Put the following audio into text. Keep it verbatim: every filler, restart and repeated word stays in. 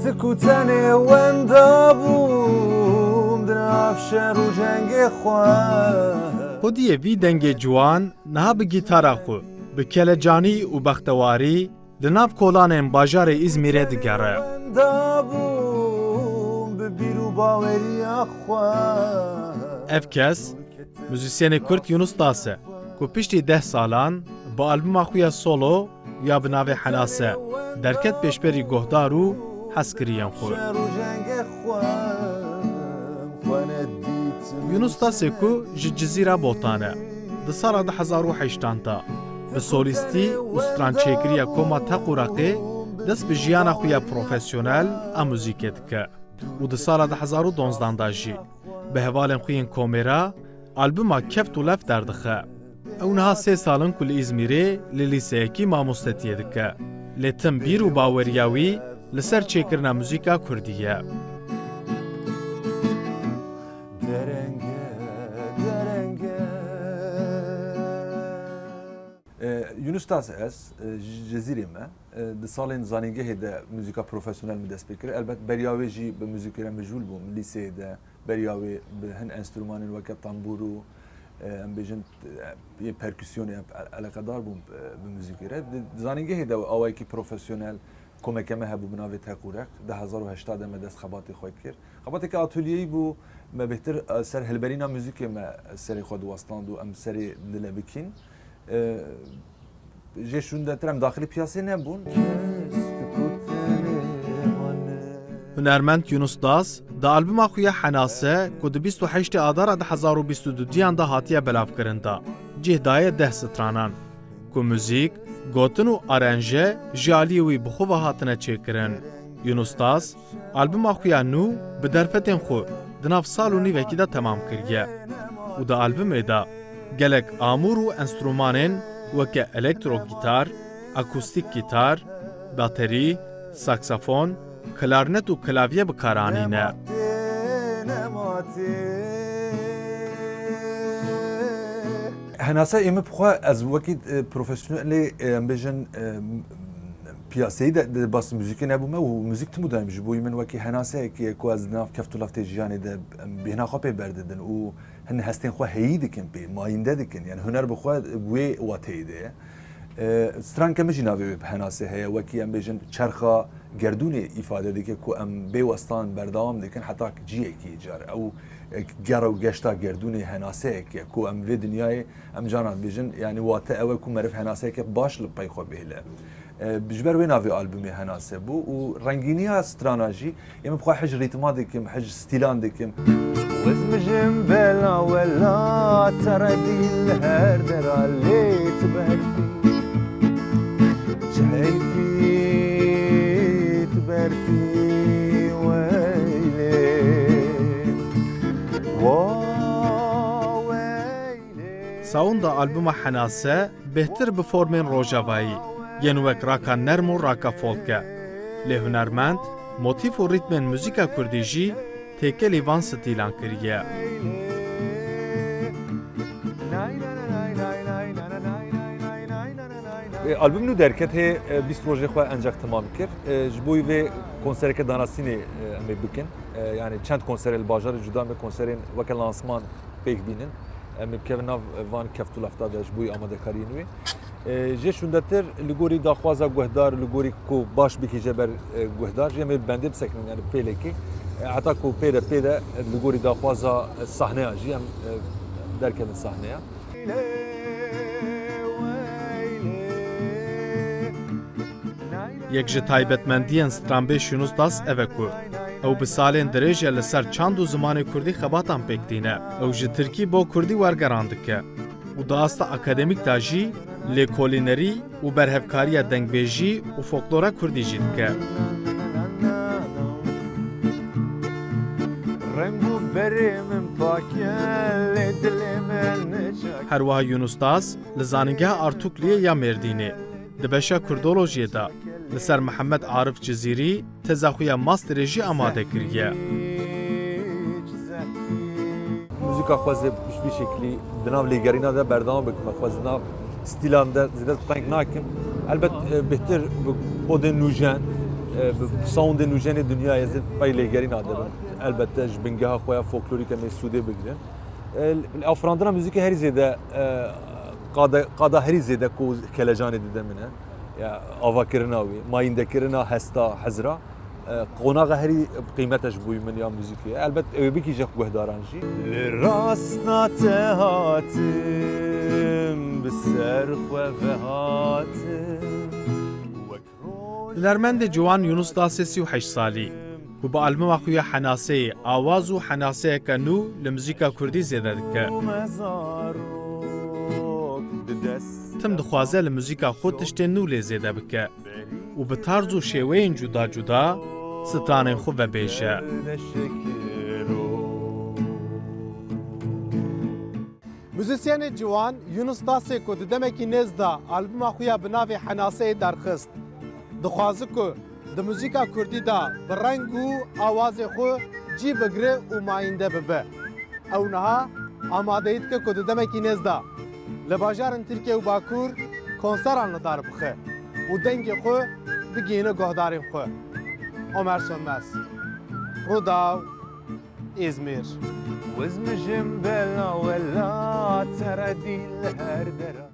Ku tenê wenda bûm di nav şer û cengê xwe. Xwediyê vî dengê ciwan niha bi gîtara xwe, bi kelecanî û bextewarî di nav kolanên bajarê Îzmîrê digere. Wenda bûm bi bîr û baweriya xwe. Ev kes, muzîsyenê Kurd Yunus Das e, ku piştî deh salan bi albuma xwe ya solo ya bi navê Henase derket pêşberî guhdar û hezkiriyên xwe. Yunus Dasê ku ji Cizîra Botan e, di sala du hezar û heştan de bi solîstî û strançêkiriya koma Teq û Reqê dest bi jiyana xwe ya profesyonel a muzîkê dike û di sala du hezar û donzdan de jî bi hevalên xwe yên komêra albuma Keft û Lef derdixe. Ew niha sê sal in ku li Îzmîrê li lîseyekî mamostetiyê dike. Lê tim bîr û baweriya wî li ser çêkirina muzîka kurdî ye. Derenge, derenge. E, Yunus Das ez, e, ji Cizîrê me. E, di salên zanîngehê de muzîka profesyonel min dest pê kir. Elbet beriya wê jî bi muzîkê re mijûl bûm. Lîseyê de beriya wê bi hin enstrûmanên weke tambûr û, e, em bêjin, e, yê perkûsyonê em ele-, eleqedar bûm, e, bi muzîkê re. Di zanîngehê de awayekî profesyonel komeke me hebû bi navê Teq û Req. Du hezar û heşta de me dest xebatê xwe kir. Xebateke atolyeyî bû, me bêhtir, e, ser hilberîna muzîkê me serê xwe diwestand û em serê dile bikîn. E, Jê şûndetir em daxilî piyasê nebûn. Hunermend Yunus Das di albuma xwe ya Henase ku di bîst û heştê Adara du hezar û bîst û duyan de hatiye belavkirin de cih daye deh stranan ku muzîk, gotin û aranje ji aliyê wî bi xwe ve hatine çêkirin. Yunus Das albuma xwe ya nû bi derfetên xwe di nav sal û nîvekî de temam kiriye û di albumê de gelek amûr û enstrûmanên weke elektro gîtar, akustîk gîtar, baterî, saksafon, klarnet û klavye bi kar anîne. Henase ê min bi xwe ez wekî, e, profesyonelê, e, em bêjin, e, piyaseyî de, de bas muzîkê nebûme û muzîk tim û daîm ji bo min wekî henaseyekî ye ku ez di nav keft û leftê jiyanê de, em bêhna xwe pê berdidin û hin hestên xwe heyî dikin pê, mayînde dikin. Yani huner bi xwe wê wateyê de ye. E, stranke min jî navê wê bi henase heye, wekî em bêjin çerxa gerdûnê îfade dike ku em bê westan berdewam dikin heta ciyekî car. Ew, e, gera û geşta gerdûnê henaseyek e ku em vê dinyayê em canan dibêjin, yani wate ew e ku meriv henaseyeke baş li pey xwe bihêle. E, ji ber wê navê albumê Henase bû û rengîniya strana jî ê min bi xwe hij rîtma dikim, hij stîlan dikim. Wez mijim bela wela teredî li her dera lê tu berfî. Ji heyfî tu berfî weylê. Wa weylê. Sounda albuma Henase bêhtir bi formên rojavayî yên wek raka nerm û raka folk e. Lê hunermend motîf û rîtmên muzîka kurdî jî têkelî van stîlan kiriye. E, album nû derket hê, e, bîst rojê xwe encax temam kir. E, ji bo vê konsereke danasînê, e, em ê bikin. E, yani çend konserê li bajarê cuda me konserên weke lansman pêk bînin. Em ê bikevin nav van keft û lefta de ji bo amadekariyên wê. E, jê şûndetir li gorî daxwaza guhdar, li gorî ku baş bigihîje ber, e, guhdar, jê em ê bi bendê bisekinin, yani pêlekê. E, heta ku pê de, pê de, e, li gorî daxwaza, e, sahneya jî em, e, derkevin sahneya. Yek ji taybetmendiyên stranbêj Yunus Das ev e ku ew bi salên dirêj e li ser çand û zimanê kurdî xebatan pêk tîne. Ew ji tirkî bo kurdî wergeran dike û di asta akademîk de jî lêkolînerî û berhevkariya dengbêjî û folklora kurdî jî dike. Reng û berê min pak e, lê dilê min çak. Her wiha Yunus Das li Zanîngeha Artukliyê ya Mêrdînê di beşa Kurdolojiyê de li ser Mihemed Arif Cizîrî teza xwe ya masterê jî amade kiriye. Muzîka xwe ez ê ji vî şeklî di nav lêgerîna de berdewam bikim. Xwe di nav stîlan de zêde teng nakim. Elbet, e, bêhtir bi kodên nûjen, E, bi soundê nûjenê dinyayê zêde pey lêgerîna dibin. Elbette ji bingeha xwe ya folklorîk em ê sûdê bigirin. E, afirandina muzîkê herî zêde, e, qada, qada herî zêde ku kelecanê dide min e. Ya, avakirina wî, mayîndekirina hesta, hizra, e, qonaxa herî bi qîmet e ji bo min ya muzîkê. Elbet ew ê bigihîje guhdaran jî. Li rasta te hatim, bi ser xwe vehatim. Wek Hunermendê ciwan Yunus Dasê sî û heşt salî, ku bi albuma xwe ya Henaseyê awaz û henaseyeke nû li muzîka kurdî zêde dike. Tim dixwaze li muzîka xwe tiştên nû lê zêde bike û bi tarz û şêweyên cuda cuda stranên xwe vebêje. Muzîsyenê ciwan Yunus Dasê ku di demekî nêz de albuma xwe ya bi navê Henaseyê derxist, dixwaze ku di muzîka kurdî de bi reng û awazê xwe cî bigire û mayînde bibe. Ew niha amadeyî dike ku di demekî nêz de li bajarên Tirkiye û Bakur konseran li dar bixe û dengê xwe bigihîne guhdarên xwe. Omer Sönmez, Rûdaw, Îzmîr. Wizmijim bela wela, teredî li her dera.